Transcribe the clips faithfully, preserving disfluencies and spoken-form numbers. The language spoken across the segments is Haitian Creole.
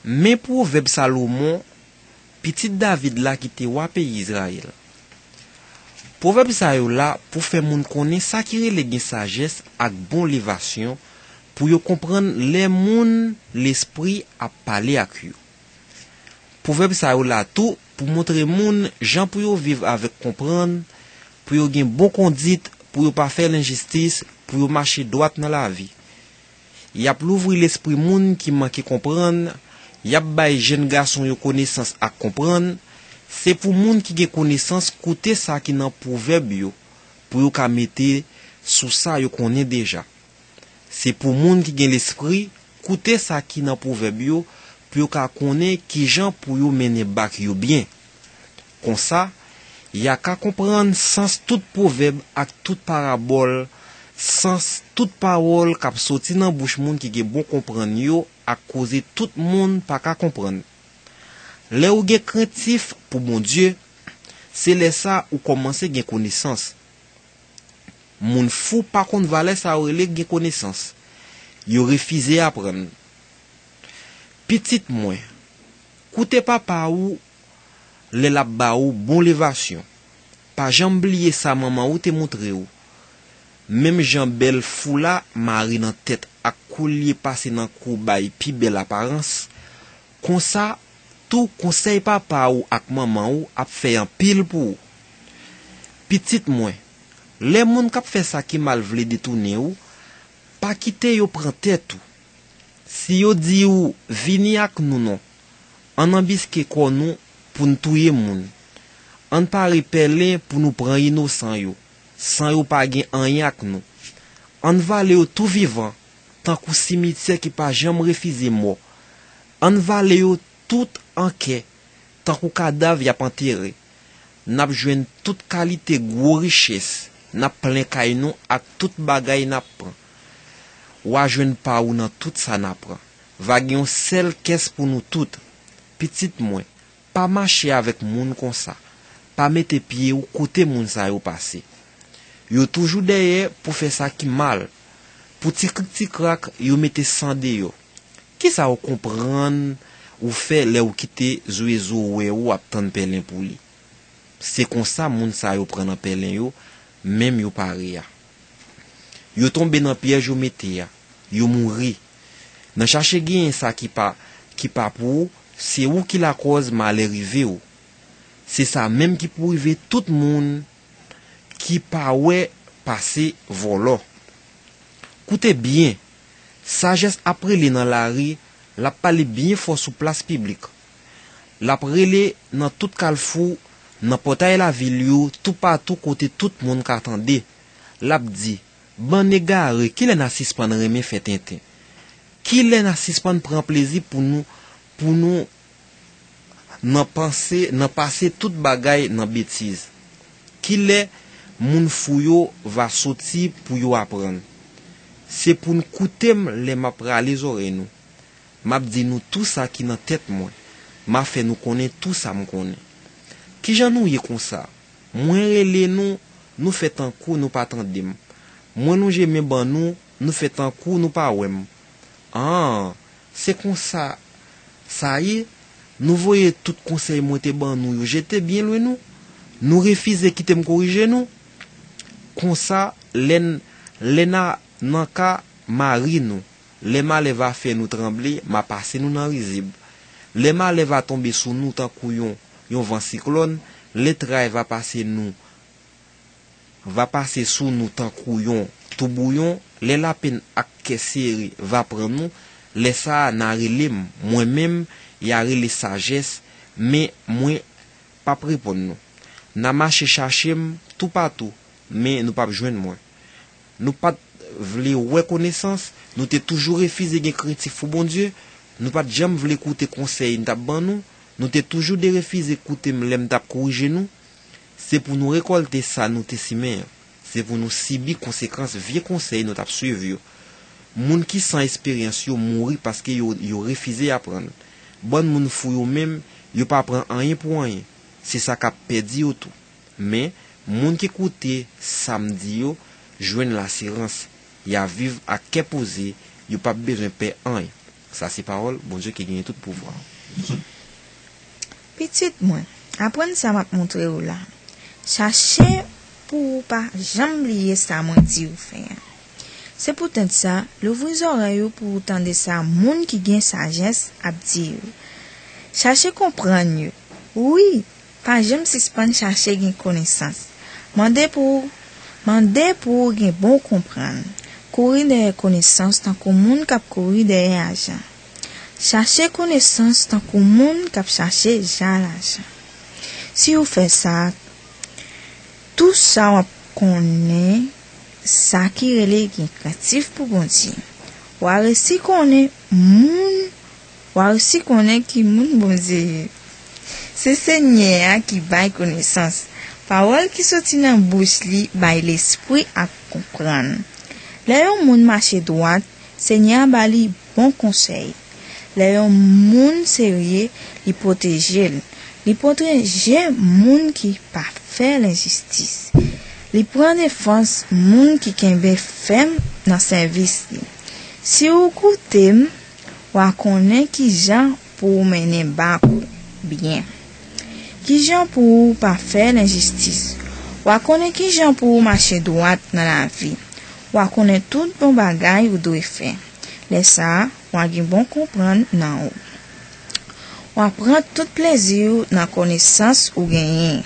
Men pwovèb Salomon, pitit David la ki te wa peyi Izrayèl. Pwovèb sa yo la pou fè moun konnen sa ki rele gen sajès ak bon levasyon, pou yo konprann lè moun lespri ap pale ak yo. Pwovèb sa yo la tou pou montre moun jan pou yo viv avèk konprann, pou yo gen bon kondit, pou yo pa fè lenjistis, pou yo mache dwat nan lavi. Y ap louvri lespri moun ki manke konprann, y ap bay jèn gason yo konesans ak konprann. Se pou moun ki gen konesans koute sa ki nan pwovèb yo, pou yo ka mete sou sa yo konnen deja. Se pou moun ki gen lespri koute sa ki nan pwovèb yo, pou yo ka konnen kijan pou yo mennen bak yo byen. Konsa, y a ka konprann sans tout pwovèb ak tout parabòl, sans tout pawòl k ap soti nan bouch moun ki gen bon konprann yo ak koze tout moun pa ka konprann. Lè ou gen krentif pou Bondye, se lè sa ou kòmanse gen konesans. Moun fou pa konn valè sa yo rele gen konesans. Yo refize aprann. Pitit mwen, koute papa ou lè l ap ba ou bon levasyon. Pa janm bliye sa manman ou te montre w. Menm jan bèl foula mare nan tèt ak kolye pase nan kou bay pi bèl aparans, konsa tou konsèy papa ou ak manman ou ap fè anpil pou ou. Pitit mwen, lè moun k ap fè sa ki mal vle detounen ou, pa kite yo pran tèt ou. Si yo di w, "Vini ak nou non, ann anbiske kò nou pou n touye moun. Ann pare pèlen pou nou pran inosan yo, san yo pa gen anyen ak nou. Ann vale yo tou vivan, tankou simityè ki pa janm refize mò. Ann vale yo tout an kè, tankou kadav y ap antere. N ap jwenn tout kalite gwo richès, n ap plen kay nou ak tout bagay n ap pran. W a jwenn pa ou nan tout sa n a pran. Va gen yon sèl kès pou nou tout. Pitit mwen, pa mache avèk moun konsa. Pa mete pye w kote moun sa yo pase. Yo toujou dèyè pou fè sa ki mal. Pou ti krik ti krak, yo mete san deyò. Kisa w konprann ou fè lè w kite zwezo wè ou ap tann pèlen pou li? Se konsa moun sa yo pran nan pèlen yo, menm yo pare a. Yo tonbe nan pyèj yo mete a, yo mouri. Nan chache genyen sa ki pa, ki pa pou ou, se ou ki lakòz malè rive w. Se sa menm ki pou rive tout moun ki pa wè pase vòlò. Koute byen, sajès ap rele nan lari, l ap pale byen fò sou plas piblik. L ap rele nan tout kalfou, nan pòtay lavil yo, toupatou kote tout moun ka tande. L ap di, "Bann egare, kilè n a sispann renmen fè tenten? Kilè n a sispann pran plezi pou nou, pou nou nan panse, nan pase tout bagay nan betiz? Kilè moun fou yo va soti pou yo aprann? Se pou n koute m lè m ap rale zòrèy nou. M ap di nou tou sa ki nan tèt mwen. M a fè nou konnen tou sa m konnen. Kijan nou ye konsa? Mwen rele nou, nou fè tankou nou pa tande m. Mwen lonje men ban nou, nou fè tankou nou pa wè m. An, se konsa sa ye, nou voye tout konsèy mwen te ban nou yo jete byen lwen nou. Nou refize kite m korije nou. Konsa, lè n, lè n a nan ka mari nou, lè malè va fè nou tranble, m a pase nou nan rizib. Lè malè va tonbe sou nou tankou yon, yon van siklòn, lè tray va pase nou, va pase sou nou tankou yon toubouyon, lè lapenn ak kè sere va pran nou, lè sa a n a rele m, mwen menm, y a rele sajès, men mwen p ap reponn nou. N a mache chache m toupatou, men nou p ap jwenn mwen. Nou pa t vle wè konesans, nou te toujou refize gen krentif pou Bondye, nou pa t janm vle koute konsèy n t ap ban nou, nou te toujou derefize koute m lè m t ap korije nou. Se pou nou rekòlte sa nou te simen an. Se pou nou sibi konsekans vye konsèy nou t ap swiv yo. Moun ki san esperyans yo mouri paske yo, yo refize aprann. Bann moun fou yo menm, yo pa pran anyen pou anyen. Se sa k ap pèdi yo tou. Men, moun ki koute sa m di yo, jwenn lasirans. Y a viv ak kè poze, yo p ap bezwen pè anyen. Sa se pawòl Bondye ki genyen tout pouvwa. Pitit mwen, aprann sa m ap montre w la. Chache pou w pa janm bliye sa mwen di w fè a. Se poutèt sa, louvri zòrèy ou pou w tande sa moun ki gen sajès ap di yo. Chache konprann yo. Wi, pa janm sispann chache gen konesans. Mande pou w, mande pou w gen bon konprann. Kouri dèyè konesans tankou moun k ap kouri dèyè ajan. Chache konesans tankou moun k ap chache ja lajan. Si w fè sa, tou sa w ap konnen sa ki rele gen krentif pou Bondye. W a resi konnen moun, w a resi konnen ki moun Bondye ye. Se Senyè a ki bay konesans. Pawòl ki soti nan bouch li bay lespri ak konprann. Lè yon moun mache dwat, Senyè a ba li bon konsèy. Lè yon moun serye, li pwoteje l. Li pwoteje moun ki pa fè lenjistis. Li pran defans moun ki kenbe fèm nan sèvis li. Si w koute m, w a konnen kijan pou w mennen bak ou byen. Kijan pou w pa fè lenjistis. W a konnen kijan pou w mache dwat nan lavi. W a konnen tout bon bagay ou dwe fè. Lè sa a, w a gen bon konprann nan ou. W a pran tout plezi w nan konesans ou genyen.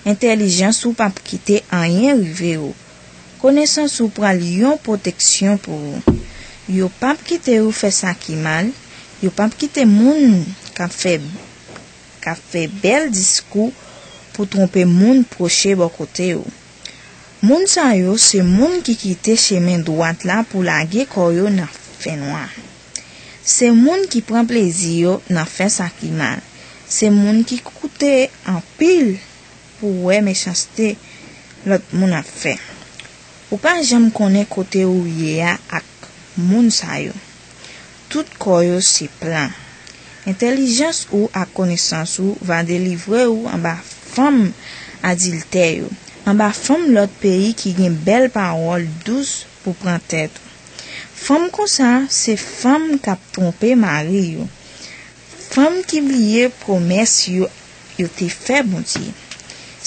Entèlijans ou p ap kite anyen rive w. Konesans ou pral yon pwoteksyon pou ou. Yo p ap kite w fè sa ki mal. Yo p ap kite moun k ap fè, k ap fè bèl diskou pou twonpe moun pwoche bò kote w. Moun sa yo se moun ki kite chemen dwat la pou lage kò yo nan fènwa. Se moun ki pran plezi yo nan fè sa ki mal. Se moun ki koute anpil pou wè mechanste lòt moun ap fè. Ou pa janm konnen kote ou ye a ak moun sa yo. Tout kò yo se plan. Entèlijans ou ak konesans ou va delivre ou anba fanm adiltè yo, anba fanm lòt peyi ki gen bèl pawòl dous pou pran tèt ou. Fanm konsa se fanm k ap twonpe mari yo. Fanm ki bliye pwomès yo, yo te fè Bondye.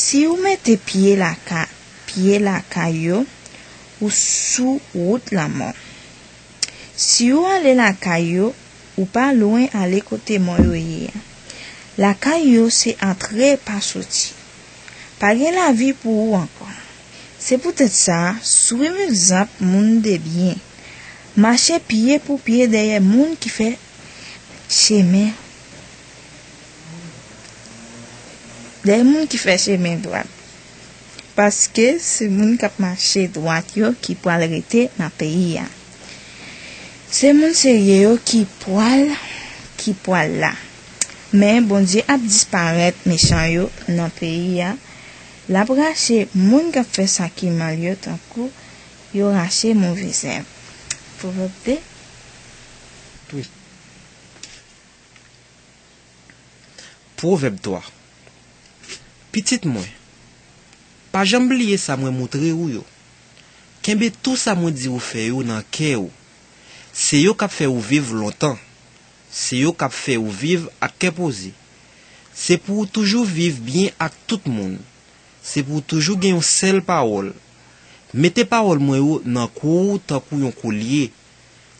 Si w mete pye laka, pye lakay yo, ou sou wout lanmò. Si w ale lakay yo, ou pa lwen ale kote mò yo ye a. Lakay yo se antre pa soti. Pa gen lavi pou ou ankò. Se poutèt sa, swiv egzanp moun de byen. Mache pye pou pye dèyè moun ki fè chemen, dèyè moun ki fè chemen dwat. Paske se moun k ap mache dwat yo ki pral rete nan peyi a. Se moun serye yo ki pral, ki pral la. Men Bondye ap disparèt mechan yo nan peyi a. L ap rache moun k ap fè sa ki mal yo tankou yo rache move zèb. Pwovèb de. Pwovèb twa. Pitit mwen, pa janm bliye sa mwen moutre ou yo. Kenbe tou sa mwen di ou fè yo nan kè ou. Se yo k ap fè ou viv lontan. Se yo k ap fè ou viv ak kè poze. Se pou ou toujou viv byen ak tout moun. Se pou ou toujou gen yon sèl pawòl. Mete pawòl mwen yo nan kou ou tankou yon kolye.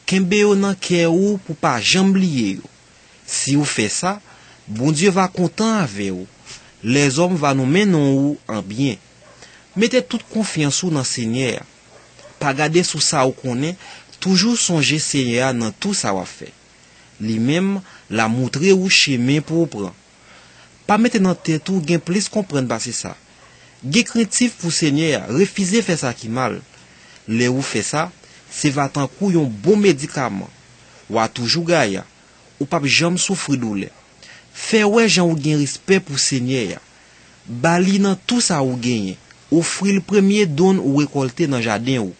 Kenbe yo nan kè ou pou pa janm bliye yo. Si ou fè sa, Bondye va kontan avè ou. Lèzòm va nonmen non ou an byen. Mete tout konfyans ou nan Senyè a. Pa gade sou sa ou konnen, toujou sonje Senyè a nan tou sa w ap fè. Li menm, l a moutre ou chemen pou ou pran. Pa mete nan tèt ou gen plis konprann pase sa. Gen krentif pou Senyè a, refize fè sa ki mal. Lè ou fè sa, se va tankou yon bon medikaman. W a toujou gaya, ou p ap janm soufri doulè. Fè wè jan ou gen respè pou Senyè a. Ba li nan tou sa ou genyen. Ofri l premye don ou rekòlte nan jaden ou.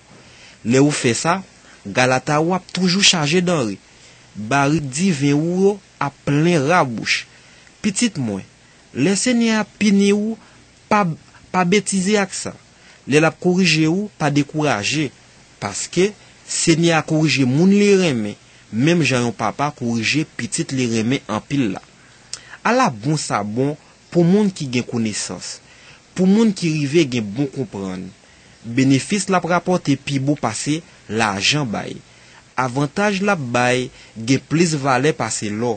Lè ou fè sa, galata ou ap toujou chaje danre. Barik diven ou yo ap plen rabouch. Pitit mwen, lè Senyè a pini ou, pa, pa betize ak sa. Lè l ap korije ou, pa dekouraje. Paske, Senyè a korije moun li renmen. menm jan yon papa korije pitit li renmen anpil la. Ala bon sa bon pou moun ki gen konesans, pou moun ki rive gen bon konprann. Benefis l ap rapòte pi bon pase lajan bay. Avantaj l ap bay gen plis valè pase lò.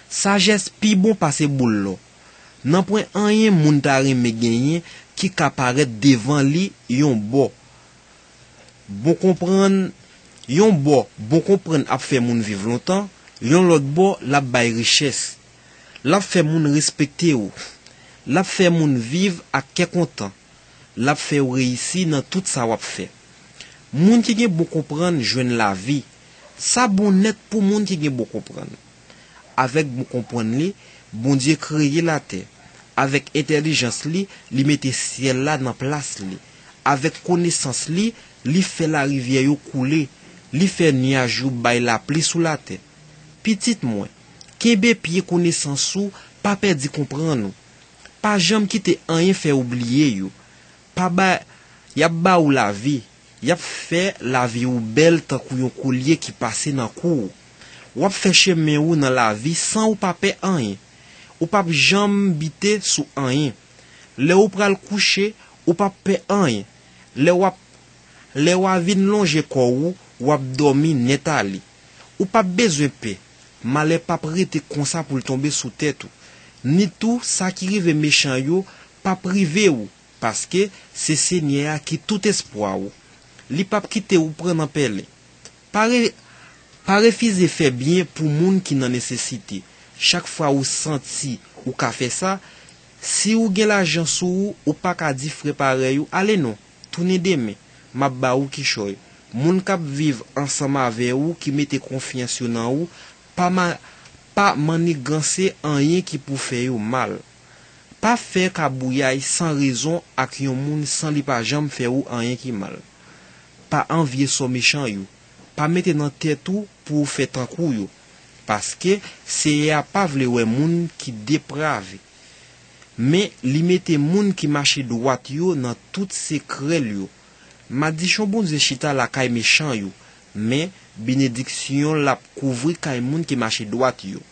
Sajès pi bon pase boul lò. Nanpwen anyen moun ta renmen genyen ki ka parèt devan li yon bò. Bon konprann, yon bò, bon konprann ap fè moun viv lontan, yon lòt bò, l ap bay richès. L ap fè moun respekte w. L ap fè moun viv ak kè kontan. L ap fè w reyisi nan tout sa w ap fè. Moun ki gen bon konprann jwenn lavi. Sa bon nèt pou moun ki gen bon konprann. Avèk bon konprann li, Bondye kreye latè. Avèk entèlijans li, li mete syèl la nan plas li. Avèk konesans li, li fè larivyè yo koule. Li fè nyaj yo bay lapli sou latè. Pitit mwen, kenbe pye konesans ou, pa pèdi konprann ou. Pa janm kite anyen fè w bliye yo. Pa ba, y ap ba ou lavi. Y ap fè lavi ou bèl tankou yon kolye ki pase nan kou ou. W ap fè chemen ou nan lavi san ou pa pè anyen. Ou p ap janm bite sou anyen. Lè ou pral kouche, ou p ap pè anyen. Lè w ap, lè w a vin lonje kò ou, w ap dòmi nètale. Ou p ap bezwen pè. Malè p ap rete konsa pou l tonbe sou tèt ou. Ni tou sa ki rive mechan yo p ap rive ou, paske se Senyè a ki tout espwa ou. Li p ap kite ou pran nan pèlen. Pa re, pa refize fè byen pou moun ki nan nesesite. Chak fwa ou santi ou ka fè sa, si ou gen lajan sou ou, ou pa ka di frè parèy ou, "Ale non, tounen demen, m ap ba ou kichòy." Moun k ap viv ansanm avè ou, ki mete konfyans yo nan ou, pa, ma, pa manniganse anyen ki pou fè yo mal. Pa fè kabouyay san rezon ak yon moun san li pa janm fè ou anyen ki mal. Pa anvye sò mechan yo. Pa mete nan tèt ou pou w fè tankou yo. Paske Seyè a pa vle wè moun ki deprave. Men li mete moun ki mache dwat yo nan tout sekrè l yo. Madichon Bondye chita lakay mechan yo, men benediksyon l ap kouvri kay moun ki mache dwat yo.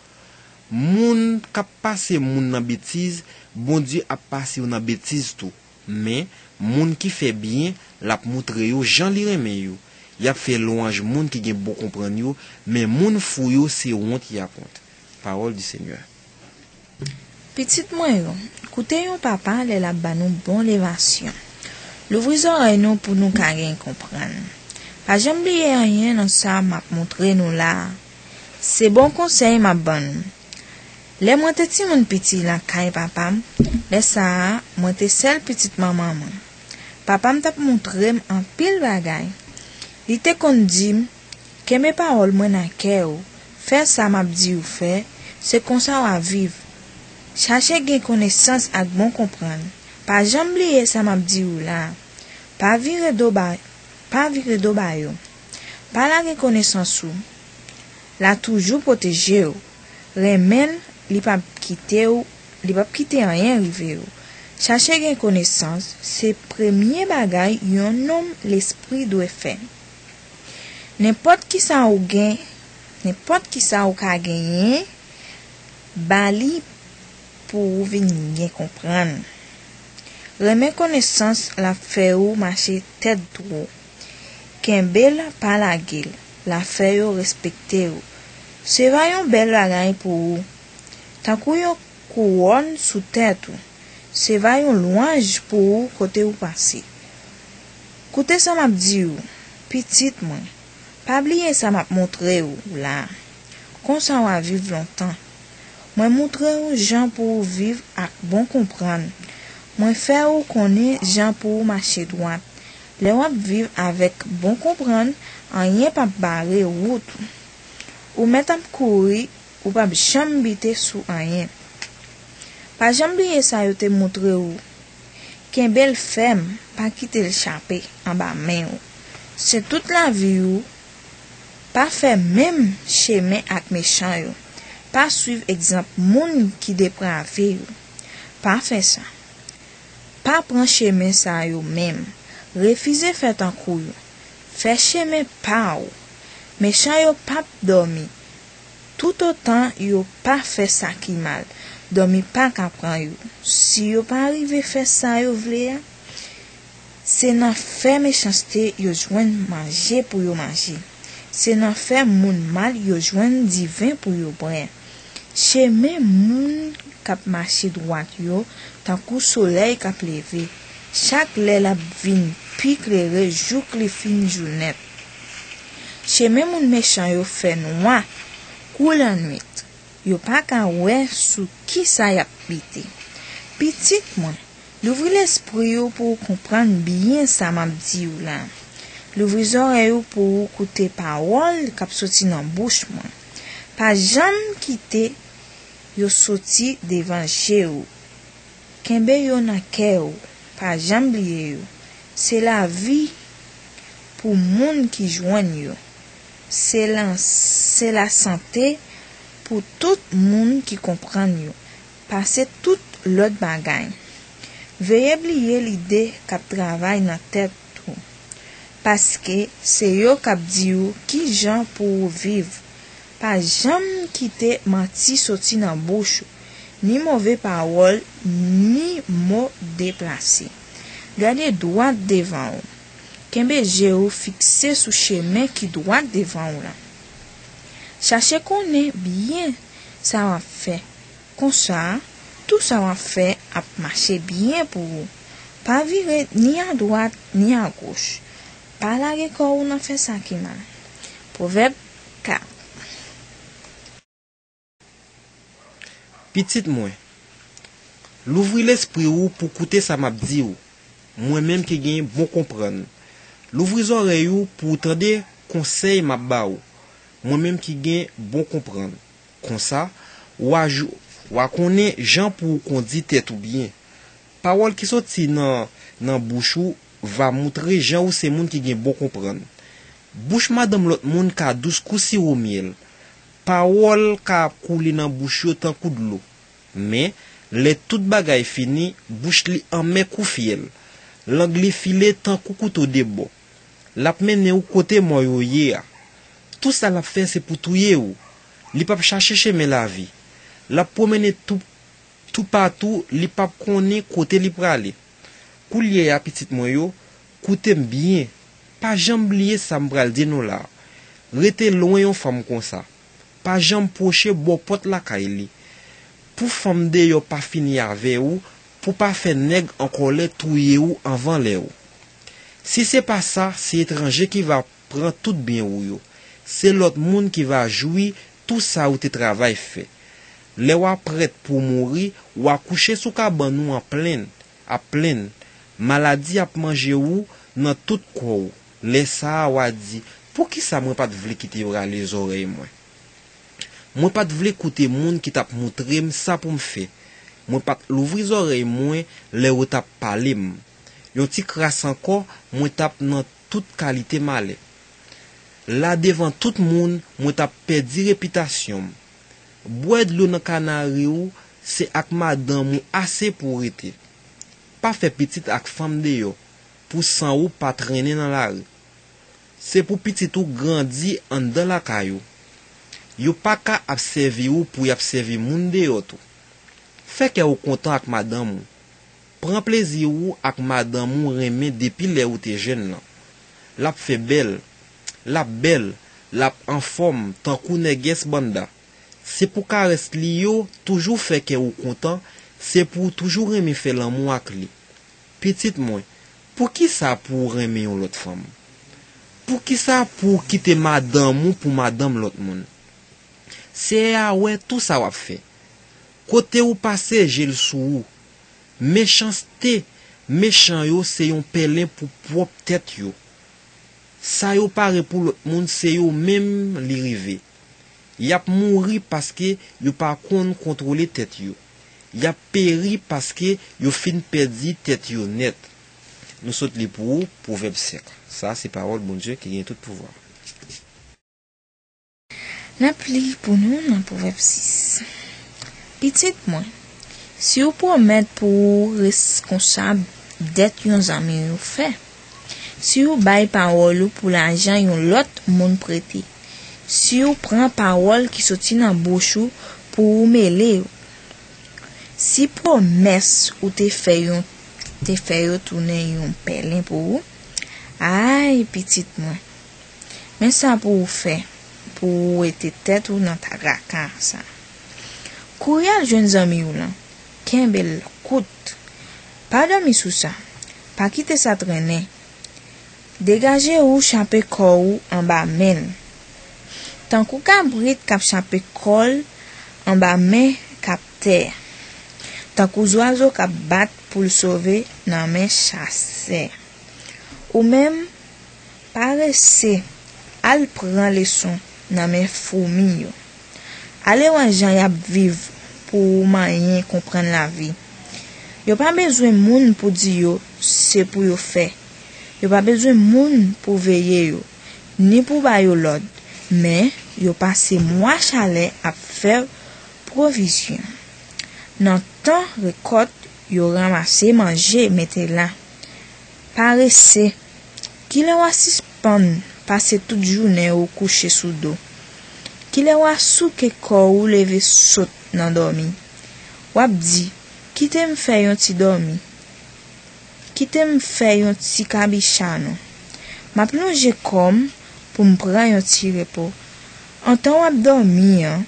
Moun k ap pase moun nan betiz, Bondye ap pase yo nan betiz tou. Men, moun ki fè byen, l ap moutre yo jan li renmen yo. Y ap fè lwanj moun ki gen bon konprann yo, men moun fou yo se wont y ap wont. Parole du Seigneur. Pitit mwen yo, koute yon papa lè l ap ba nou bon levasyon. Louvri zòrèy nou pou nou ka gen konprann. Pa janm bliye anyen nan sa m ap montre nou la a. Se bon konsèy m ap ban nou. Lè mwen te timoun piti lakay papa m, lè sa a, mwen te sèl pitit manman mwen. Papa m t ap montre m anpil bagay. Li te konn di m, "Kenbe pawòl mwen nan kè w, fè sa m ap di w fè, se konsa w a viv. Chache gen konesans ak bon konprann. Pa janm bliye sa m ap di w la a. Pa vire do ba, pa vire do ba yo. Pa lage konesans ou. L a toujou pwoteje w. Renmen l, li p ap kite w, li p ap kite anyen rive w. Chache gen konesans, se premye bagay yon nonm lespri dwe fè. Nenpòt ki sa ou gen, nenpòt ki sa ou ka genyen, ba li pou ou vin gen konprann. Renmen konesans l ap fè ou mache tèt dwo. Kenbe l, pa lage l, l ap fè yo respekte w. Se va yon bèl bagay pou ou, tankou yon kouwòn sou tèt ou. Se va yon lwanj pou ou kote ou pase. Koute sa m ap di w, pitit mwen. Pa bliye sa m ap montre w la a. Konsa w a viv lontan. Mwen montre w jan pou w viv ak bon konprann. Mwen fè w konnen jan pou w mache dwat. Lè w ap viv avèk bon konprann, anyen p ap bare wout ou. Ou mèt ap kouri, ou p ap janm bite sou anyen. Pa janm bliye sa yo te montre w. Kenbe l fèm, pa kite l chape anba men w. Se tout lavi w, pa fè menm chemen ak mechan yo. Pa swiv egzanp moun ki deprave yo. Pa fè sa. Pa pran chemen sa yo menm. Refize fè tankou yo. Fè chemen pa w. Mechan yo p ap dòmi. Toutotan yo pa fè sa ki mal, dòmi pa ka pran yo. Si yo pa rive fè sa yo vle a, se nan fè mechanste yo jwenn manje pou yo manje. Se nan fè moun mal yo jwenn diven pou yo bwè. Chemen moun k ap mache dwat yo tankou solèy k ap leve. Chak lè l ap vin pi klere jouk li fin jou nèt. Chemen moun mechan yo fè nwa kou lannwit. Yo pa ka wè sou ki sa y ap bite. Pitit mwen, louvri lespri w pou w konprann byen sa m ap di w la. Louvri zòrèy ou pou w koute pawòl k ap soti nan bouch mwen. Pa janm kite yo soti devan je w. Kenbe yo nan kè w, pa janm bliye yo. Se lavi pou moun ki jwenn yo. Se la, se lasante pou tout moun ki konprann yo. Pase tout lòt bagay. Veye bliye lide k ap travay nan tèt ou, paske se yo k ap di w ki jan pou w viv. Pa janm kite manti soti nan bouch ou, ni move pawòl, ni mo deplase. Gade dwat devan w. Kenbe je w fikse sou chemen ki dwat devan w la. Chache konnen byen sa w ap fè. Konsa, tou sa w ap fè ap mache byen pou ou. Pa vire ni adwat ni agoch. Pa lage kò w nan fè sa ki mal. Pwovèb kat. Pitit mwen, louvri lespri w pou koute sa m ap di w, mwen menm ki gen bon konprann. Louvri zòrèy ou pou w tande konsèy m ap ba w, mwen menm ki gen bon konprann. Konsa, w a jou, w a konnen jan pou w kondi tèt ou byen. Pawòl ki soti nan, nan bouch ou va moutre jan ou se moun ki gen bon konprann. Bouch madanm lòt moun ka dous kou siwo myèl. Pawòl ka koule nan bouch yo tankou dlo. Men, lè tout bagay fini, bouch li anmè kou fyèl. Lang li file tankou kouto de bò. L ap mennen w kote mò yo ye a. Tou sa l ap fè se pou touye w. Li p ap chache chemen lavi. L ap pwomennen tou, toupatou, li p ap konnen kote li prale. Koulye a, pitit mwen yo, koute m byen. Pa janm bliye sa m pral di nou la a. Rete lwen yon fanm konsa. Pa janm pwoche bò pòt lakay li. Pou fanm deyò pa fini avè w, pou pa fè nèg an kòlè touye w anvan lè w. Si se pa sa, se etranje ki va pran tout byen ou yo. Se lòt moun ki va jwi tou sa ou te travay fè. Lè w a prèt pou w mouri, w a kouche sou kabann ou an plenn, ap plenn. Maladi ap manje ou nan tout kò w. Lè sa a, w a di, poukisa mwen pa t vle kite yo rale zòrèy mwen? Mwen pa t vle koute moun ki t ap moutre m sa pou m fè. Mwen pa t louvri zòrèy mwen lè yo t ap pale m. Yon ti kras ankò, mwen t ap nan tout kalite malè. La devan tout moun, mwen t ap pèdi repitasyon m. Bwè dlo nan kanari w, se ak madanm ou ase pou w rete. Pa fè pitit ak fanm deyò, pou san ou pa trennen nan lari. Se pou pitit ou grandi anndan lakay ou. Yo pa ka ap sèvi ou pou y ap sèvi moun deyò tou. Fè kè w kontan ak madanm ou. Pran plezi ou ak madanm ou renmen depi lè ou te jèn lan. L ap fè bèl, l ap bèl, l ap anfòm tankou nègès banda. Se pou karès li yo toujou fè kè ou kontan, se pou w toujou renmen fè lanmou ak li. Pitit mwen, poukisa pou w renmen yon lòt fanm? Poukisa pou w kite madanm ou pou madanm lòt moun? Seyè a wè tou sa w ap fè. Kote ou pase, je l sou ou. Mechanste, mechan yo se yon pèlen pou pwòp tèt yo. Sa yo pare pou lòt moun, se yo menm li rive. Y ap mouri paske yo pa konn kontwole tèt yo. Y ap peri paske yo fin pèdi tèt yo nèt. Nou sot li pou ou, Pwovèb senk. Sa se pawòl Bondye ki gen tout pouvwa. N ap li pou nou nan Pwovèb sis. Pitit mwen, si w pwomèt pou w reskonsab dèt yon zanmi w fè, si w bay pawòl ou pou lajan yon lòt moun prete, Si w pran pawòl ki soti nan bouch ou pou w mele yo. Si pwomès ou te fè yo, te fè yo tounen yon pèlen pou ou, ay, pitit mwen, men sa pou w fè pou w wete tèt ou nan traka sa. Kouri al jwenn zanmi w lan, kenbe l kout. Pa dòmi sou sa, pa kite sa trennen. Degaje ou chape kò ou anba men l. Tankou kabrit k ap chape kò l anba men kaptè. Tankou zwazo k ap bat pou l sove nan men chasè. Ou menm, parese, al pran leson nan men foumi yo. Ale wè jan y ap viv pou w manyen konprann lavi. Yo pa bezwen moun pou di yo se pou yo fè. Yo pa bezwen moun pou veye yo, ni pou ba yo lòd. Men, yo pase mwa chalè ap fè pwovizyon. Nan tan rekòt, yo ranmase manje mete la. Parese, kilè w a sispann pase tout jounen ou kouche sou do? Kilè w a souke kò ou leve sot nan dòmi? W ap di, kite m fè yon ti dòmi. Kite m fè yon ti kabicha non. M ap lonje kò m pou m pran yon ti repo. Antan w ap dòmi an,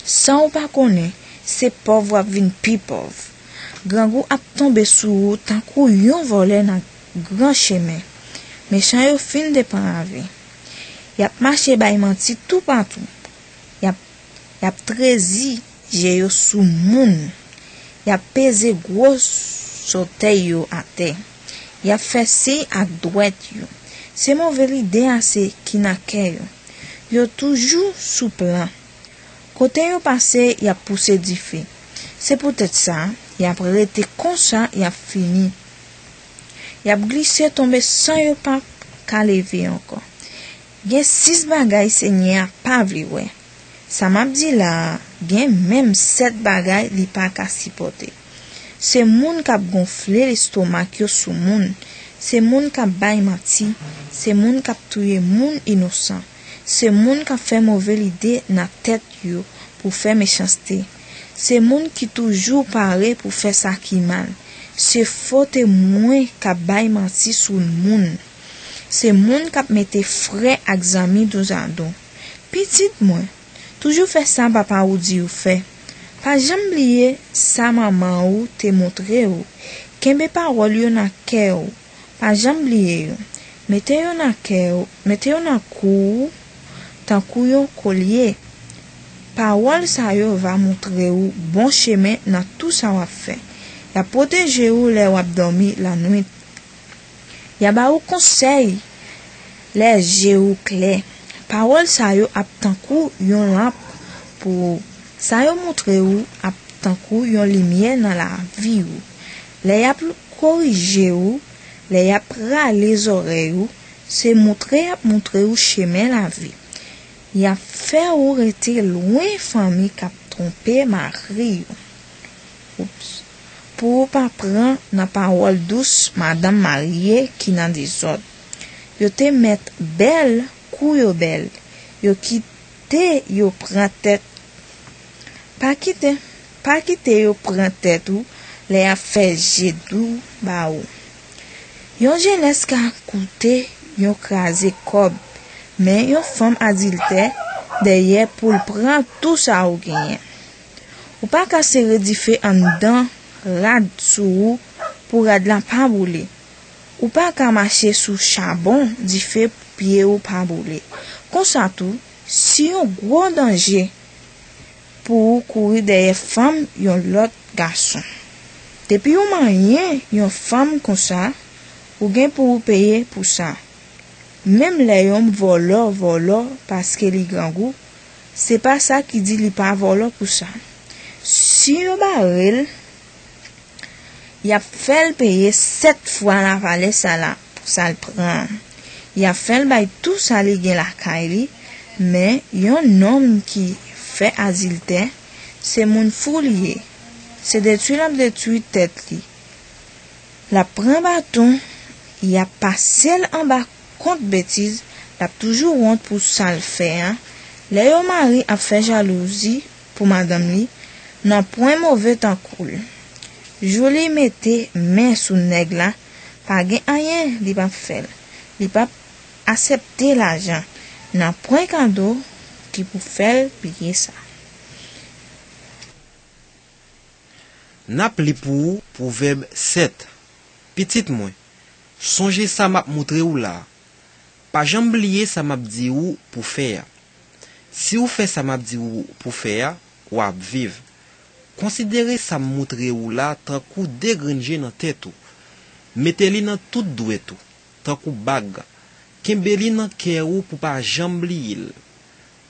san w pa konnen, se pòv w ap vin pi pòv. Grangou ap tonbe sou ou tankou yon vòlè nan gran chemen. Mechan yo fin deprave. Y ap mache bay manti toupatou. Y ap, y ap trezi je yo sou moun. Y ap peze gwo sòtèy yo atè. Y ap fè siy ak dwèt yo. Se move lide ase ki nan kè yo. Yo toujou sou plan. Kote yo pase, y ap pouse dife. Se poutèt sa, y ap rete konsa, y ap fini. Y ap glise tonbe san yo pa ka leve ankò. Gen sis bagay Senyè a pa vle wè. Sa m ap di la a, gen menm sèt bagay li pa ka sipòte. Se moun k ap gonfle lestomak yo sou moun. Se moun k ap bay manti. Se moun k ap touye moun inosan. Se moun k ap fè move lide nan tèt yo pou fè mechanste. Se moun ki toujou pare pou fè sa ki mal. Se fo temwen k ap bay manti sou moun. Se moun k ap mete frè ak zanmi dozado. Pitit mwen, toujou fè sa papa w di w fè. Pa janm bliye sa manman w te montre w. Kenbe pawòl yo nan kè w. Pa janm bliye yo. Mete yo nan kè w, mete yo nan kou w tankou yon kolye. Pawòl sa yo va montre w bon chemen nan tou sa w ap fè. Y ap pwoteje w lè w ap dòmi lannwit. Y a ba ou konsèy lè je ou klè. Pawòl sa yo ap tankou yon lanp pou ou. Sa yo montre ou ap tankou yon limyè nan lavi ou. Lè y ap korije ou, lè y ap rale zòrèy ou, se montre y ap montre ou chemen lavi. Y ap fè ou rete lwen fanmi k ap twonpe mari yo. Oups. Pou ou pa pran nan pawòl dous madanm marye ki nan dezòd. Yo te mèt bèl kou yo bèl. Yo kite yo pran tèt. Pa kite, pa kite yo pran tèt ou lè y ap fè je dou ba ou. Yon jenès ka koute yon kraze kòb, men yon fanm adiltè dèyè pou l pran tou sa ou genyen. Ou pa ka sere dife anndan rad sou ou pou rad la pa boule. Ou pa ka mache sou chabon dife pou pye ou pa boule. Konsa tou, si yon gwo danje pou ou kouri dèyè fanm yon lòt gason. Depi ou manyen yon fanm konsa, ou gen pou ou peye pou sa. Menm lè yon vòlò vòlò paske li grangou, se pa sa ki di li pa vòlò pou sa. Si yo bare l, y ap fè l peye sèt fwa lavalè sa la pou sa l pran an. Y ap fè l bay tou sa li gen lakay li, men yon nonm ki fè adiltè, se moun fou li ye. Se detwi l ap detwi tèt li. L ap pran baton, y ap pase l anba kont betiz, l ap toujou wont pou sa l fè a, Lè yon mari ap fè jalouzi pou madanm li, nanpwen move tankou l. Jou li mete men sou nèg la, pa gen anyen li p ap fè l. Li p ap aksepte lajan, nanpwen kado ki pou fè l bliye sa. N ap li pou ou Pwovèb sèt. Pitit mwen, sonje sa m ap moutre w la a. Pa janm bliye sa m ap di w pou fè a. Si w fè sa m ap di w pou fè a, w ap viv. Konsidere sa m moutre w la tankou de grenn je nan tèt ou. Mete li nan tout dwèt ou, tankou bag. Kenbe li nan kè ou pou pa janm bliye l.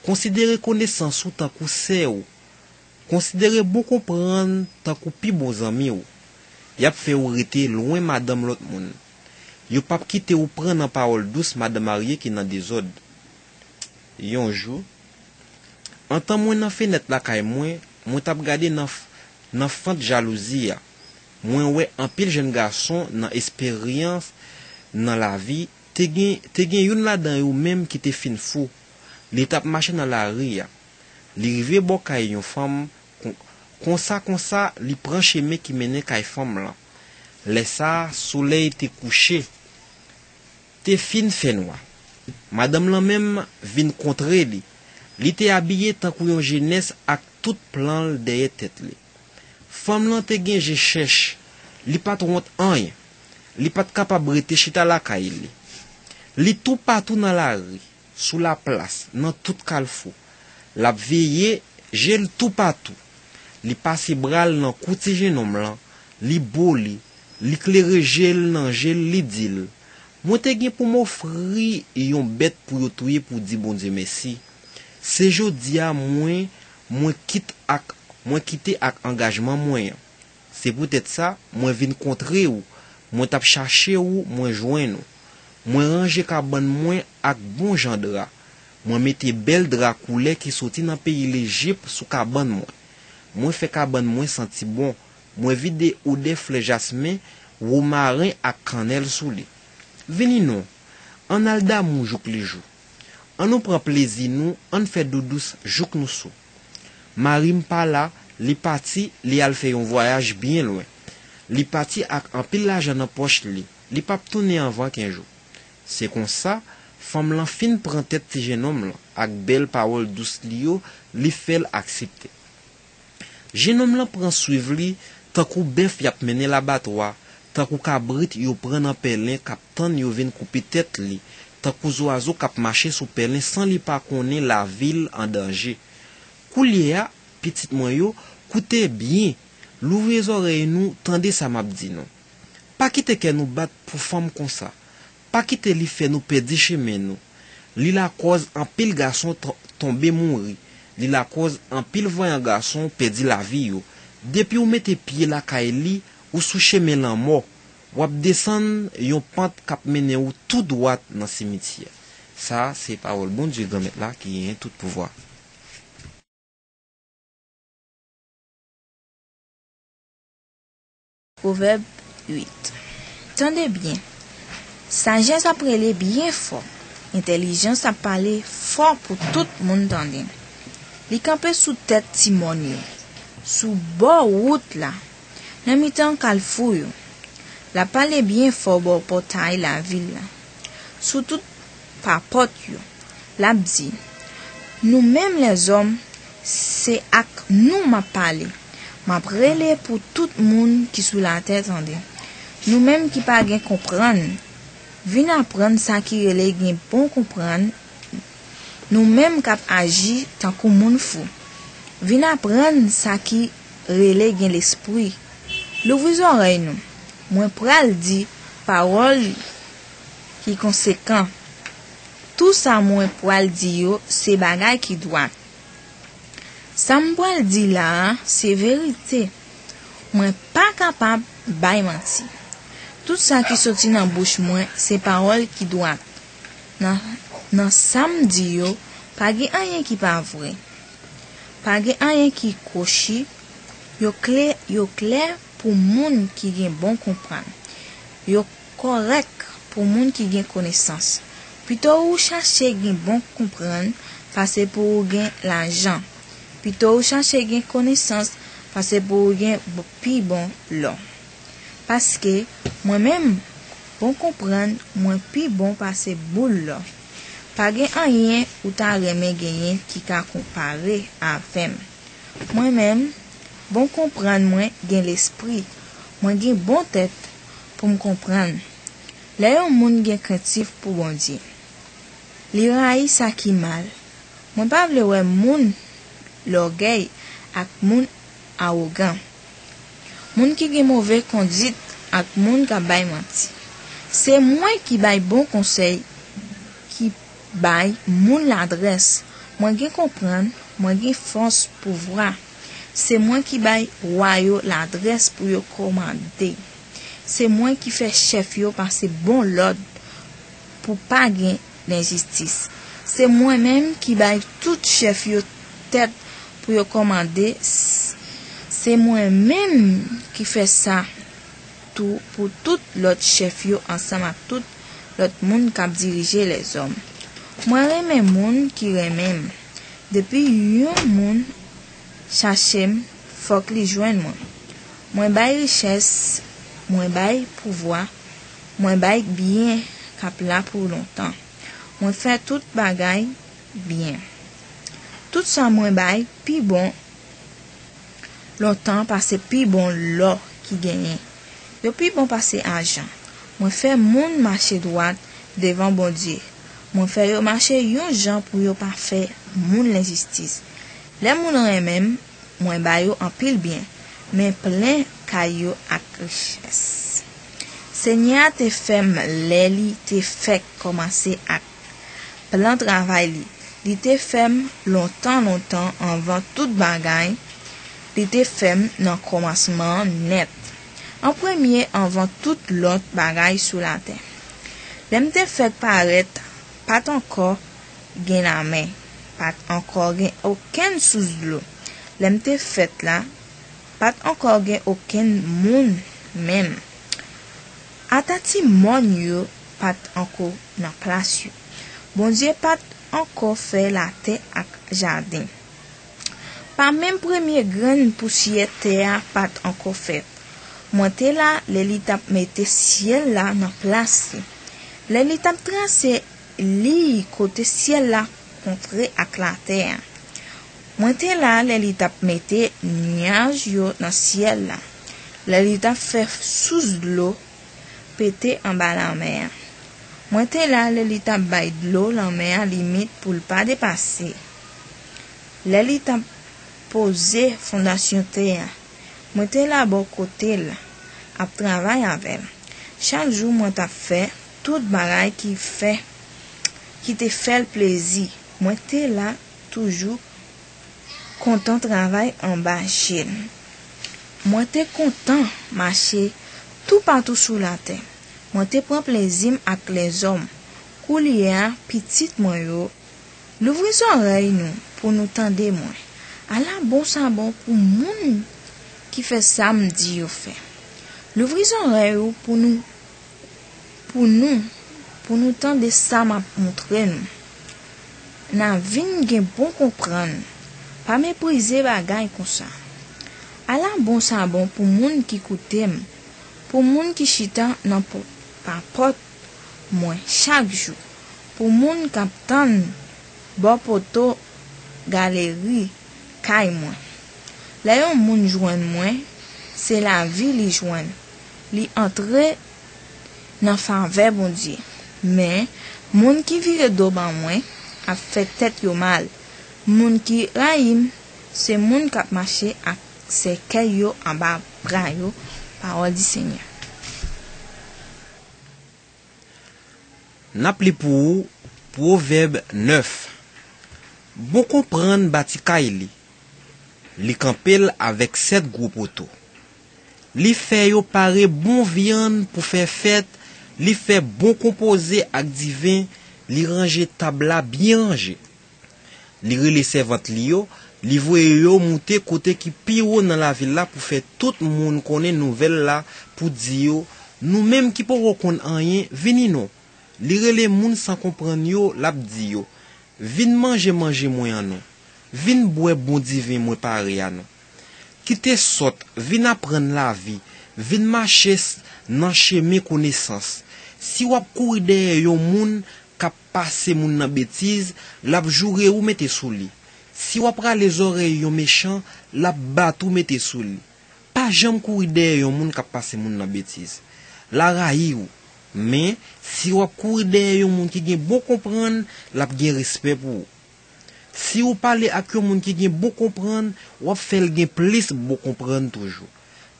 Konsidere konesans ou tankou sè ou. Konsidere bon konprann tankou pi bon zanmi w. Y ap fè w rete lwen madanm lòt moun. Yo p ap kite w pran nan pawòl dous madanm marye ki nan dezòd. Yon jou, antan mwen nan fenèt lakay mwen, mwen t ap gade nan f-, nan fant jalouzi a. Mwen wè anpil jèn gason nan esperyans nan lavi, te gen, te gen youn ladan yo menm ki te fin fou. Li t ap mache nan lari a. Li rive bò kay yon fanm, kon-, konsa, konsa, li pran chemen ki mennen kay fanm lan. Lè sa a, solèy te kouche. Te fin fè nwa. Madanm lan menm vin kontre li. Li te abiye tankou yon jenès ak tout plan l dèyè tèt li. Fanm lan te gen je chèch. Li pa t wont anyen. Li pa t kapab rete chita lakay li. Li toupatou nan lari, sou laplas, nan tout kalfou. L ap veye, je l toupatou. Li pase bra l nan kou ti jennonm lan, li bo li, li klere je l nan je l, li di l, mwen te gen pou m ofri yon bèt pou yo touye pou di Bondye mèsi. Se jodi a mwen, mwen kit ak, mwen kite ak angajman mwen an. Se poutèt sa, mwen vin kontre w, mwen t ap chache w, mwen jwenn ou. Mwen ranje kabann mwen ak bon jan dra. Mwen mete bèl dra koulè ki soti nan peyi Lejip sou kabann mwen. Mwen fè kabann mwen santi bon. Mwen vide odè flè jasmen, womaren ak kannèl sou li. Vini non, ann al damou jouk li jou. Ann nou pran plezi nou, ann fè doudous jouk nou sou. Mari m pa la, li pati, li al fè yon vwayaj byen lwen. Li pati ak anpil lajan nan pòch li, li p ap tounen anvan kenz jou. Se konsa, fanm lan fin pran tèt ti jennonm lan, ak bèl pawòl dous li yo, li fè l aksepte. Jennonm lan pran swiv li, tankou bèf y ap mennen labatwa, tankou kabrit yo pran nan pèlen k ap tann yo vin koupe tèt li, tankou zwazo k ap mache sou pèlen san li pa konnen lavi l an danje. Koulye a, pitit mwen yo, koute byen, louvri zòrèy nou, tande sa m ap di nou. Pa kite kè nou bat pou fanm konsa. Pa kite li fè nou pèdi chemen nou. Li lakòz anpil gason to-, tonbe mouri. Li lakòz anpil vanyan gason pèdi lavi yo. Depi w mete pye lakay li, ou sou chemen lanmò. W ap desann yon pant k ap mennen w tou dwat nan simityè. Sa a se pawòl Bondye Granmèt la ki genyen tout pouvwa. Pwovèb uit. Tande byen. Sajès ap rele byen fò. Entèlijans ap pale fò pou tout moun tande. Li kanpe sou tèt ti mòn yo, sou bò wout la, nan mitan kalfou yo. L ap pale byen fò bò pòtay lavil la, sou tout papòt yo. L ap di, nou menm lèzòm, se ak nou m ap pale. M ap rele pou tout moun ki sou latè tande. Nou menm ki pa gen konprann, vin aprann sa ki rele gen bon konprann. Nou menm k ap aji tankou moun fou, vin aprann sa ki rele gen lespri. Louvri zòrèy nou. Mwen pral di pawòl ki konsekan. Tou sa mwen pral di yo se bagay ki dwat. Sa m pral di la a se verite. Mwen pa kapab bay manti. Tout sa ki soti nan bouch mwen se pawòl ki dwat. Nan, nan sa m di yo, pa gen anyen ki pa vre. Pa gen anyen ki kwochi. Yo klè, yo klè pou moun ki gen bon konprann. Yo kòrèk pou moun ki gen konesans. Pito ou chache gen bon konprann, pase pou ou gen lajan. Pito ou chache gen konesans pase pou ou gen pi bon lò. Paske, mwen menm, bon konprann mwen pi bon pase boul lò. Pa gen anyen ou ta renmen genyen ki ka konpare avè m. Mwen menm, bon konprann mwen gen lespri. Mwen gen bon tèt pou m konprann. Lè yon moun gen krentif pou Bondye, li rayi sa ki mal. Mwen pa vle wè moun lògèy ak moun awogan, moun ki gen move kondit ak moun k ap bay manti. Se mwen ki bay bon konsèy, ki bay moun ladrès. Mwen gen konprann, mwen gen fòs pouvwa. Se mwen ki bay wa yo ladrès pou yo kòmande. Se mwen ki fè chèf yo pase bon lòd pou pa gen lenjistis. Se mwen menm ki bay tout chèf yo tèt pou yo kòmande. Se mwen menm ki fè sa tou pou tout lòt chèf yo ansanm ak tout lòt moun k ap dirije lèzòm. Mwen renmen moun ki renmen m. Depi yon moun chache m, fòk li jwenn mwen. Mwen bay richès, mwen bay pouvwa, mwen bay byen k ap la pou lontan. Mwen fè tout bagay byen. Tout sa mwen bay pi bon lontan pase pi bon lò ki genyen. Yo pi bon pase ajan. Mwen fè moun mache dwat devan Bondye. Mwen fè yo mache yon jan pou yo pa fè moun lenjistis. Lè moun renmen m, mwen ba yo anpil byen, men plen kay yo ak richès. Senyè a te fè m lè li te fèk kòmanse ak plan travay li. Li te fè m lontan, lontan anvan tout bagay. Li te fè m nan kòmansman an nèt, an premye anvan tout lòt bagay sou latè. Lè m te fèk parèt, pa t ankò gen lamè, pa t ankò gen okenn sous dlo. Lè m te fèt la, pa t ankò gen okenn moun menm. Ata ti mòn yo pa t ankò nan plas yo. Bondye pa t ankò fè latè ak jaden. Pa menm premye grenn pousyè tè a pa t ankò fèt. Mwen te la lè li t ap mete syèl la nan plas li, lè li t ap trase liy kote syèl la kontre ak latè a. Mwen te la lè li t ap mete nyaj yo nan syèl la, lè li t ap fè sous dlo pete anba lanmè a. Mwen te la lè li t ap bay dlo lanmè a limit pou l pa depase, lè li t ap poze fondasyon tè a. Mwen te la bò kote l, ap travay avè l. Chak jou mwen t ap fè tout bagay ki fè, ki te fè l plezi. Mwen te la toujou kontan travay anba je l. Mwen te kontan mache toupatou sou latè. Mwen te pran plezi m ak lèzòm. Koulye a, pitit mwen yo, louvri zòrèy nou pou nou tande mwen. Ala bon sa bon pou moun ki fè sa m di yo fè. Louvri zòrèy ou pou nou, pou nou, pou nou tande sa m ap montre nou. N a vin gen bon konprann. Pa meprize bagay konsa. Ala bon sa bon pou moun ki koute m, pou moun ki chita nan po-, papòt mwen chak jou, pou moun k ap tann bò poto galeri kay mwen. Lè yon moun jwenn mwen, se lavi li jwenn. Li antre nan favè Bondye. Men, moun ki vire do ban mwen ap fè tèt yo mal. Moun ki rayi m, se moun k ap mache ak sèkèy yo anba bra yo. Pawòl di Senyè. N ap li pou ou Pwovèb nèf. Bon konprann bati kay li. Li kanpe l avèk sèt gwo poto. Li fè yo pare bon vyann pou fè fèt, li fè bon konpoze ak diven, li ranje tab la byen ranje. Li rele sèvant li yo, li voye yo moute kote ki pi wo nan lavil la pou fè tout moun konnen nouvèl la, pou di yo, nou menm ki poko konn anyen, vini non. Li rele moun san konprann yo, l ap di yo, Vin manje manje mwen an non. Vin bwè bon diven mwen pare a non. Kite sòt, vin aprann lavi, vin mache s- nan chemen konesans. Si w ap kouri dèyè yon moun k ap pase moun nan betiz, l ap joure ou mete sou li. Si w ap rale zòrèy yon mechan, l ap bat ou mete sou li. Pa janm kouri dèyè yon moun k ap pase moun nan betiz. L a rayi w. Men, si w ap kouri dèyè yon moun ki gen bon konprann, l ap gen respè pou ou. Si w pale ak yon moun ki gen bon konprann, w ap fè l gen plis bon konprann toujou.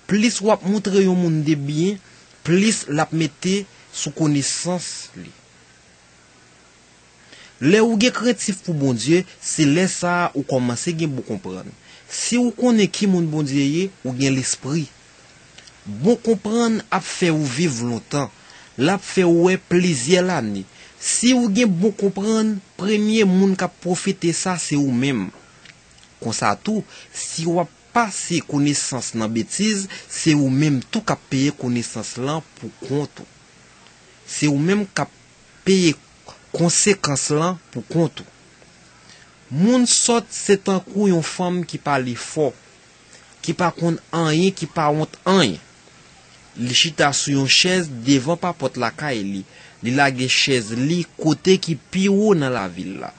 Plis w ap montre yon moun de byen, plis l ap mete sou konesans li. Lè ou gen krentif pou Bondye, se lè sa a ou kòmanse gen bon konprann. Si ou konnen ki moun Bondye ye, ou gen lespri. Bon konprann ap fè ou viv lontan. L ap fè ou wè plizyè lane. Si ou gen bon konprann, premye moun k ap pwofite sa se ou menm. Konsa tou, si w ap pase konesans nan betiz, se ou menm tou k ap peye konesans lan pou kont ou. Se ou menm k ap peye konsekans lan pou kont ou. Moun sòt se tankou yon fanm ki pale fò, ki pa konn anyen, ki pa wont anyen. Li chita sou yon chèz devan papòt lakay li. Li lage chèz li kote ki pi wo nan lavil la.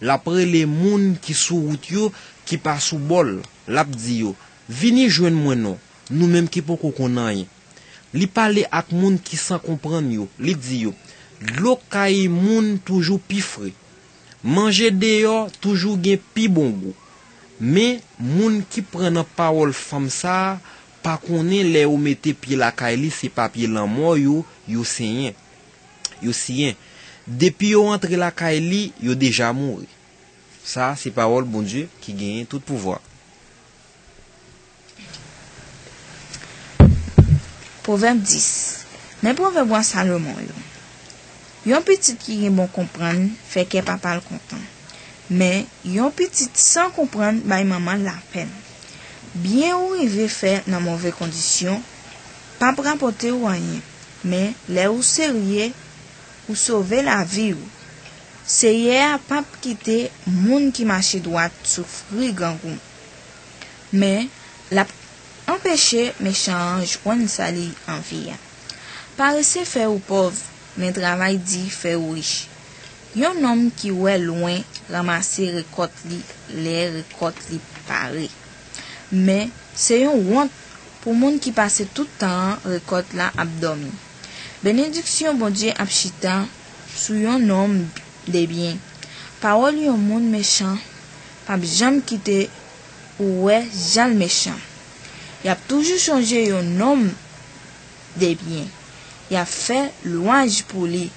L ap rele moun ki sou wout yo, ki pa sou bò l. L ap di yo, "Vini jwenn mwen non, nou menm ki poko konn anyen." Li pale ak moun ki san konprann yo. Li di yo, "Dlo kay moun toujou pi fre. Manje deyò toujou gen pi bon gou." Men, moun ki pran nan pawòl fanm sa a pa konnen lè yo mete pye lakay li se papye lanmò yo, yo senyen. Yo siyen. Depi yo antre lakay li, yo deja mouri. Sa a se pawòl Bondye ki genyen tout pouvwa. Pwovèb dis. Men pwovèb wa Salomon yo. Yon pitit ki gen bon konprann fè kè papa l kontan. Men, yon pitit san konprann bay manman l lapèn. Byen ou rive fè nan move kondisyon p ap rapòte w anyen, men lè ou serye, ou sove lavi w. Seyè a p ap kite moun ki mache dwat soufri grangou, men l ap anpeche mechan an jwenn sa li anvi a. Parese fè ou pòv, men travay di fè ou rich. Yon nonm ki wè lwen ranmase rekòt li lè rekòt li pare. Men, se yon wont pou moun ki pase tout tan an rekòt la ap dòmi. Benediksyon Bondye ap chita sou yon nonm debyen. Pawòl yon moun mechan p ap janm kite ou wè jan l mechan. Y ap toujou chonje yon nonm debyen. Y ap fè lwanj pou li.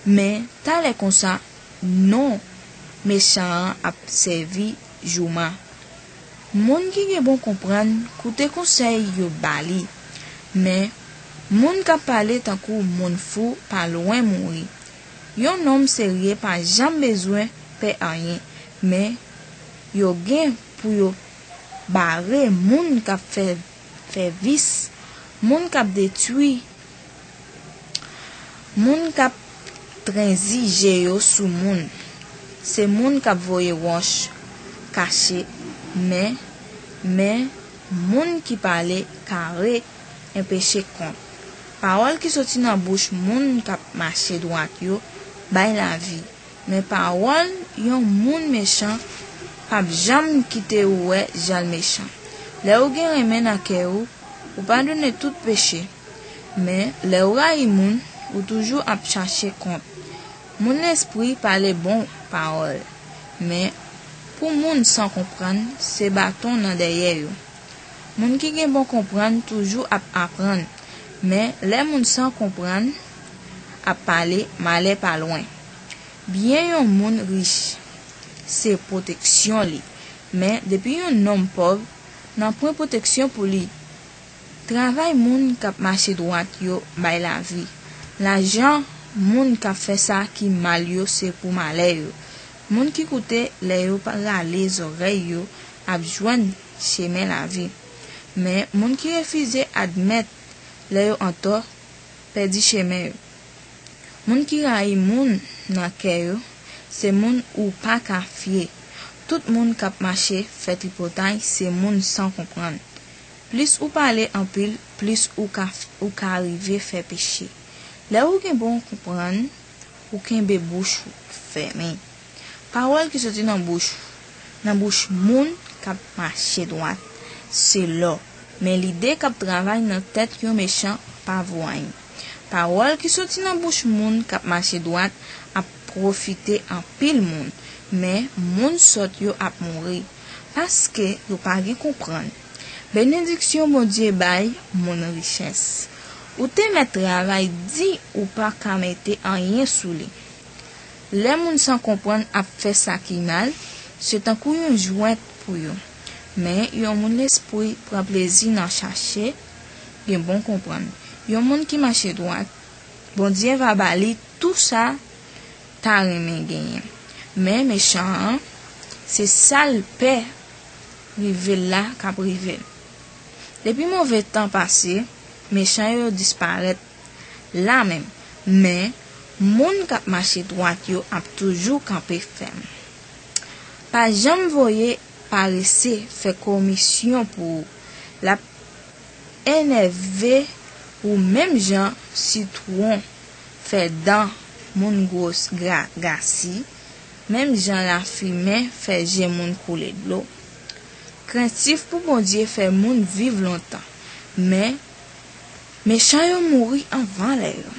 Men, talè konsa, non mechan an ap sèvi jouma. Moun ki gen bon konprann koute konsèy yo ba li. Men, moun k ap pale tankou moun fou pa lwen mouri. Yon nonm serye pa janm bezwen pè anyen, men yo gen pou yo bare moun k ap fè fè vis, moun k ap detwi, moun k ap trenzi je yo sou moun. Se moun k ap voye wòch kache, men, men moun ki pale kare enpeche kont. Pawòl ki soti nan bouch moun k ap mache dwat yo bay lavi. Men pawòl yon moun mechan p ap janm kite ou wè jan l mechan. Lè ou gen renmen nan kè ou, ou padone tout peche. Men, lè ou rayi moun, ou toujou ap chache kont. Moun lespri pale bon pawòl, men pou moun san konprann, se baton nan dèyè yo. Moun ki gen bon konprann toujou ap aprann, men lè moun san konprann ap pale, malè pa lwen. Byen yon moun rich se pwoteksyon li, men depi yon nonm pòv, nanpwen pwoteksyon pou li. Travay moun k ap mache dwat yo bay lavi. Lajan moun k ap fè sa ki mal yo se pou malè yo. Moun ki koute lè yo rale zòrèy yo ap jwenn chemen lavi. Men, moun ki refize admèt lè yo antò pèdi chemen yo. Moun ki rayi moun nan kè yo se moun ou pa ka fye. Tout moun k ap mache fè tripotay se moun san konprann. Plis ou pale anpil, plis ou ka, ou ka rive fè peche. Lè ou gen bon konprann, ou kenbe bouch ou fèmen. Pawòl ki soti nan bouch, nan bouch moun k ap mache dwat, se lò, men lide k ap travay nan tèt yon mechan pa vo anyen. Pawòl ki soti nan bouch moun k ap mache dwat ap pwofite anpil moun, men moun sòt yo ap mouri, paske yo pa gen konprann. Benediksyon Bondye bay moun richès. Ou te mèt travay di ou pa ka mete anyen sou li. Lè moun san konprann ap fè sa ki mal, se tankou yon jwèt pou yo. Men, yon moun lespri pran plezi nan chache gen bon konprann. Yon moun ki mache dwat, Bondye va ba li tou sa ta renmen genyen. Men mechan an, se sa l pè rive l la k ap rive l. Depi move tan pase, mechan yo disparèt la menm, men moun k ap mache dwat yo ap toujou kanpe fèm. Pa janm voye parese fè komisyon pou ou. L ap enève ou menm jan sitwon fè dan moun gwos gra-, gasi, menm jan lafimen fè je moun koule dlo. Krentif pou Bondye fè moun viv lontan, men mechan yo mouri anvan lè yo.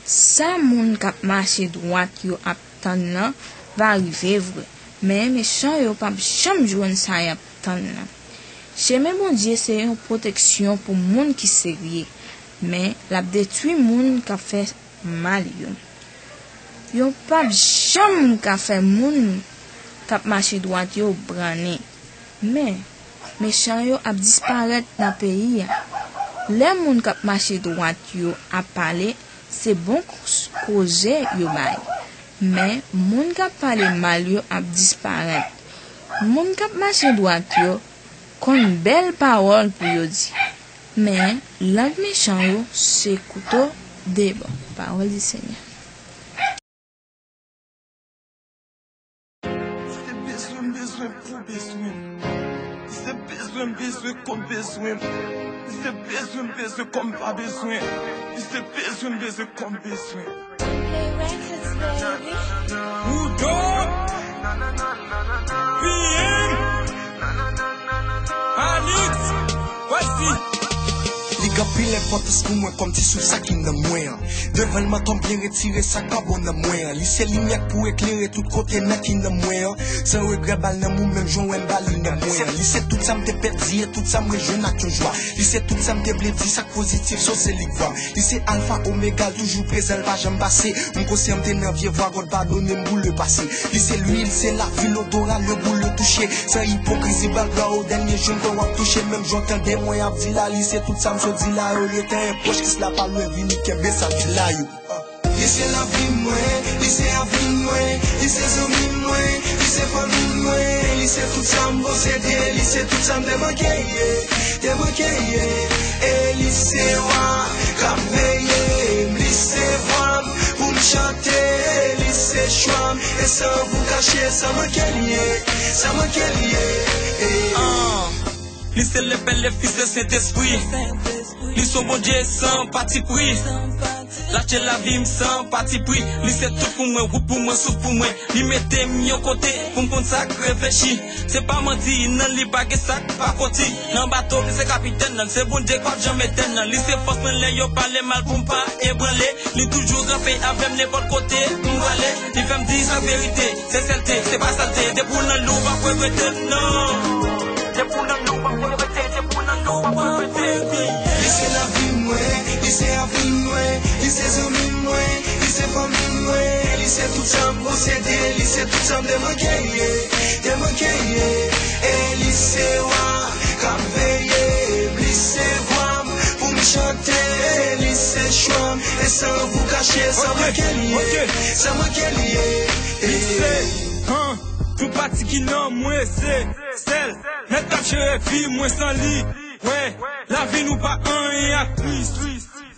Sa moun k ap mache dwat yo ap tann nan va rive vre, men mechan yo p ap janm jwenn sa y ap tann nan. Chemen Bondye se yon pwoteksyon pou moun ki serye, men l ap detwi moun k ap fè mal yo. Yo p ap janm ka fè moun k ap mache dwat yo brannen, men mechan yo ap disparèt nan peyi a. Lè moun k ap mache dwat yo ap pale, se bon koz-, koze yo bay, men moun k ap pale mal yo ap disparèt. Moun k ap mache dwat yo konn bèl pawòl pou yo di, men lang mechan yo se kouto de bò. Pawòl di Senyè. Se bezwen m bezwen pou bezwen. Se bezwen m bezwen kòm bezwen. Se bezwen m bezwen kòm pa bezwen. Se bezwen m bezwen kòm bezwen. Udo, P M, Alix, Westy. Li gen anpil enpòtans pou mwen kòm ti souf sa ki nan mwen an. Devan l mwen tonbe byen retire sa k pa bon nan mwen an. Li se limyè k pou eklere tout kote nan ki nan mwen an. San regrè ba l nan mou menm jan w wè m ba li nan mwen an. Li se tout sa m te pèdi e tout sa m rejwenn ak yon jwa. Li se tout sa m te vle di sa k pozitif so se li k vwa m. Li se alfa omega l toujou prezan l pa janm pase. M konsyan m te nan vye vwa God padone m pou lepase. Li se lwil, se lavi, lodora, le goût, le toucher. San ipokrizi ba l glwa o dènye jou m kwè w ap touche. Menm jan w tande mwen ap di la, li se tout sa m sot di la yo. Le tan e pwòch, Kris la pa lwen vini, kenbe sa ki la yo. Li se lavi mwen, li se avni mwen, li se zanmi mwen, li se fanmi mwen, li se tout sa m posede, li se tout sa m te manke ye, te manke ye. E li se wa k ap veye m, li se vwa m pou m chante, li se chwa m, e san pou kache sa manke l ye, sa manke l ye. Li se le Pè, le Fis, le Sentespri. Li se yon Bondye san patipri. Lache lavi m san patipri. Li se tout pou mwen, wout pou mwen, souf pou mwen. Li mete m yon kote pou m konn sa k reflechi. Se pa manti, nan li pa gen sa k pa foti. Nan bato, li se kapitèn nan, se Bondye k pap janm etèn nan. Li se fòs mwen lè yo pale mal pou m pa ebranle. Li toujou kanpe avè m nenpòt kote m prale. Li fè m di sa verite, se sèlte, se pa salte. Depi w nan li, w pap regrete, non. Depi w nan li, w pap regrete. Li se lavi mwen, li se avni mwen, li se zanmi mwen, li se fanmi mwen, li se tout sa m posede, li se tout sa m te manke ye, te manke ye. E li se wa k ap veye m, li se vwa m pou m chante, li se chwa m, e san pou kache sa manke l ye, sa manke l ye. Li se, han, tout pati ki nan mwen se sèl. Nèg k ap jere vi mwen san li. Wè, lavi nou pa anyen ak Kris.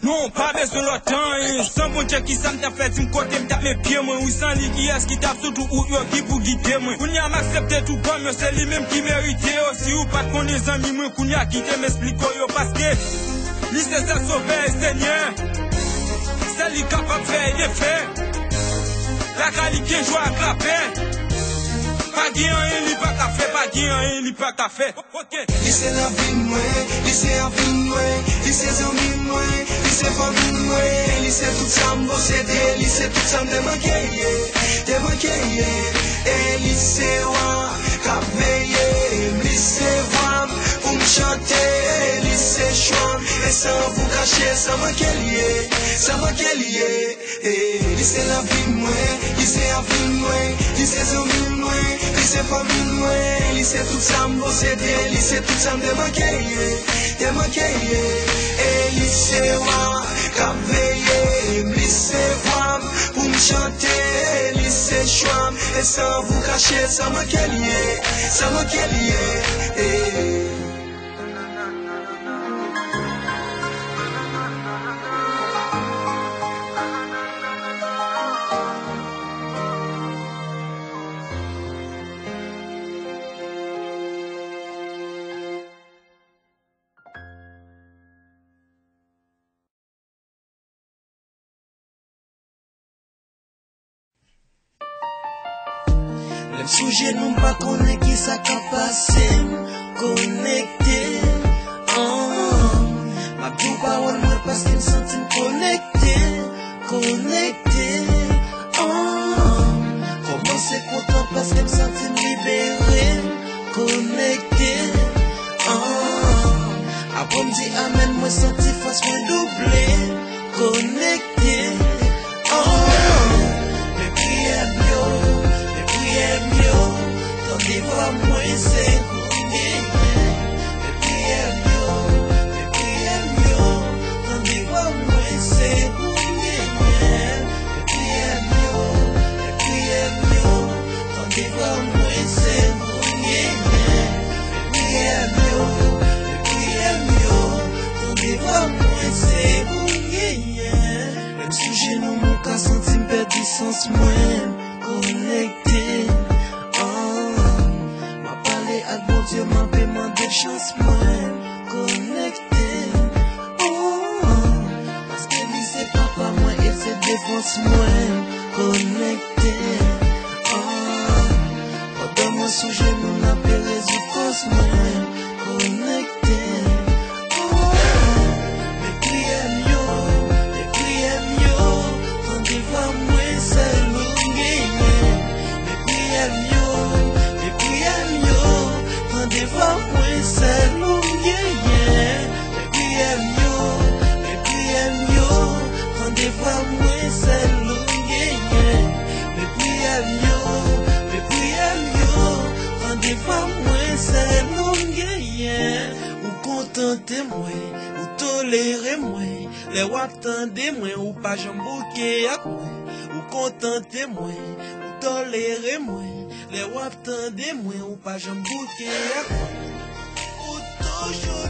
Non, pa bezwen lòt anyen. San Bondye, kisa m t ap fè? Di m kote m t ap met pye mwen. Wi, san li, kiyès ki t ap sou tou wout yo ki pou gide mwen? Kounye a, m aksepte tout kòm yo, se li menm ki merite yo. Si ou pa t konnen zanmi mwen, kounye a, kite m esplike w yo, paske li se sèl Sovè e Senyè. Sèl li kapab fè e defè. Lakay li gen jwa ak lapè. Pa gen anyen li pa ka fè, pa gen anyen li pa ka fè. Li se lavi mwen, li se avi mwen, li se zanmi mwen, li se fanmi mwen, li se tout sa m posede, li se tout sa m te manke ye, te manke ye. E li se wa k ap veye m, li se vwa m pou m chante, li se chwa m, e san pou kache, san manke l ye, san manke l ye. E li se lavi mwen, li se avi mwen, li se zanmi mwen, li se fanmi mwen, li se tout sa m posede, li se tout sa m te manke ye, te manke ye. E li se wa k ap veye m, li se vwa m pou m chante, li se chwa m, e san pou kache, san manke l ye, san manke l ye. E Lè m sou jenou, m pa konnen kisa k ap pase m. Konekte, ah. M ap di w pawòl mwen paske m santi m konekte, konekte, ah. Kòmanse kontan paske m santi m libere, konekte, ah. Apre m di amèn, mwen santi fòs mwen double, konekte, ah. Men priyè m yo, men priyè m yo, tande vwa mwen se ou m genyen. Men priyè m yo, men priyè m yo, tande vwa mwen se ou m genyen. Men priyè m yo, men priyè m yo, tande vwa mwen se ou m genyen. Men priyè m yo, men priyè m yo, tande vwa mwen se ou m genyen. Lè m sou jenou m, ou ka santi m pèdi sans mwen, konekte, ah. M ap pale ak Bondye, m ape mande chans mwen, konekte, oh. Paske li se papa mwen e se defans mwen, konekte, ah. Pandan mwen sou jenou, m ape rezoud kòz mwen, konekte, oh. Men priyè m yo, men priyè m yo, tande vwa mwen sèl ou m genyen. Men priyè m yo, men priyè m yo, tande vwa mwen sèl ou m genyen. Men priyè m yo, men priyè m yo, tande vwa mwen sèl ou m genyen. Men priyè m yo, men priyè m yo, tande vwa mwen sèl ou m genyen. Ou kontante mwen, ou tolere mwen, lè w ap tande mwen, ou pa janm bouke ak mwen. Ou kontante mwen, ou tolere mwen, lè w ap tande mwen, ou pa janm bouke ak mwen. Ou toujou